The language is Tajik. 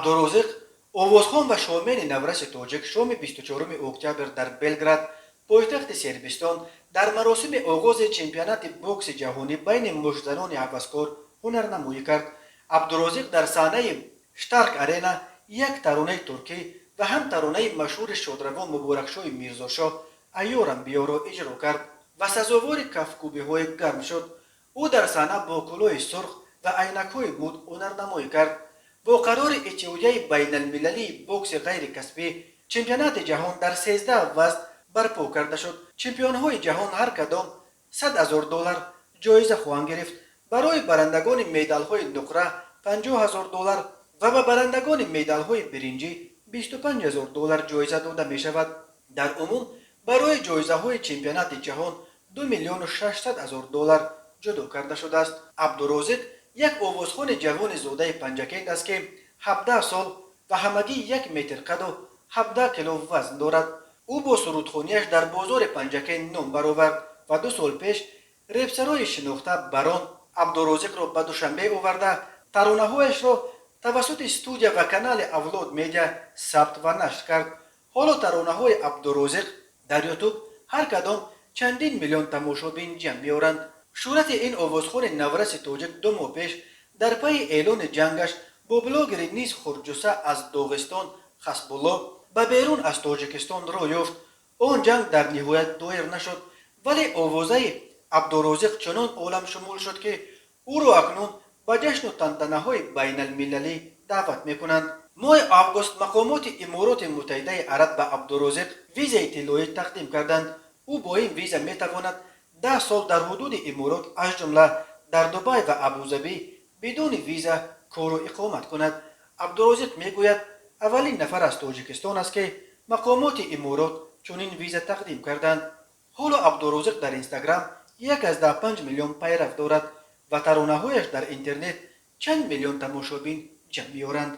Абдурозиқ, овозхон ва шоумени навраси тоҷик, шоми 24 октябр дар Белград, пойтахти Сербистон, дар маросими оғози чемпионати бокси ҷаҳонӣ байни муштзанони ҳаваскор ҳунарнамоӣ кард. Абдурозиқ дар саҳнаи Штарк Арена як таронаи туркӣ ва ҳам таронаи машҳури шодравон Муборакшоҳи Мирзошоҳ «Аёрам биёро» иҷро кард ва сазовори кафкӯбиҳои гарм шуд. Ӯ дар саҳна бо кӯлоҳи сурх ва айнакҳои муд ҳунарнамоӣ кард. Бо қарори Иттиҳодияи байналмилалии бокси ғайрикасбӣ, чемпионати ҷаҳон дар 13 вазн барпо карда шуд. Чемпионҳои ҷаҳон ҳар кадом 100 000 доллар ҷоиза хоҳанд гирифт. Барои барандагони медалҳои нуқра 50 000 доллар ва ба барандагони медалҳои биринҷӣ 25 000 доллар ҷоиза дода мешавад. Дар умум барои ҷоизаҳои чемпионати ҷаҳон 2 600 000 доллар ҷудо карда шудааст. Абдурозиқ як овозхони ҷавони зодаи Панҷакент аст, ки 17 сол ва ҳамагӣ 1 метр қаду 17 кило вазн дорад. Ӯ бо сурудхонияш дар бозори Панҷакент ном баровард ва 2 сол пеш репсарои шинохта Барон Абдурозиқро ба Душанбе оварда, таронаҳояшро тавассути студия ва канали Авлод Медиа сабт ва нашр кард. Ҳоло таронаҳои Абдурозиқ дар Ютуб ҳар кадом чандин миллион тамошобин ҷамъ меоранд. Шӯҳрати ин овозхони навраси тоҷик 2 моҳ пеш дар пайи эълони ҷангаш бо блогери низ хурдҷусса аз Доғистон Хасбулло ба берун аз Тоҷикистон роҳ ёфт. Он ҷанг дар ниҳоят доир нашуд, вале овозаи Абдурозиқ чунон оламшумул шуд, ки ӯро акнун ба ҷашну тантанаҳои байналмилалӣ даъват мекунанд. Моҳи август мақомоти Имороти Муттаҳидаи Араб ба Абдурозиқ визаи тиллоӣ тақдим карданд. Ӯ бо ин виза метавонад 10 сол дар ҳудуди Иморот, аз ҷумла дар Дубай ва Абузабӣ, бидуни виза кору иқомат кунад. Абдурозиқ мегӯяд, аввалин нафар аз Тоҷикистон аст, ки мақомоти Иморот чунин виза тақдим карданд. Ҳоло Абдурозиқ дар Инстаграм 1,5 миллион пайрав дорад ва таронаҳояш дар интернет чанд миллион тамошобин ҷамъ меоранд.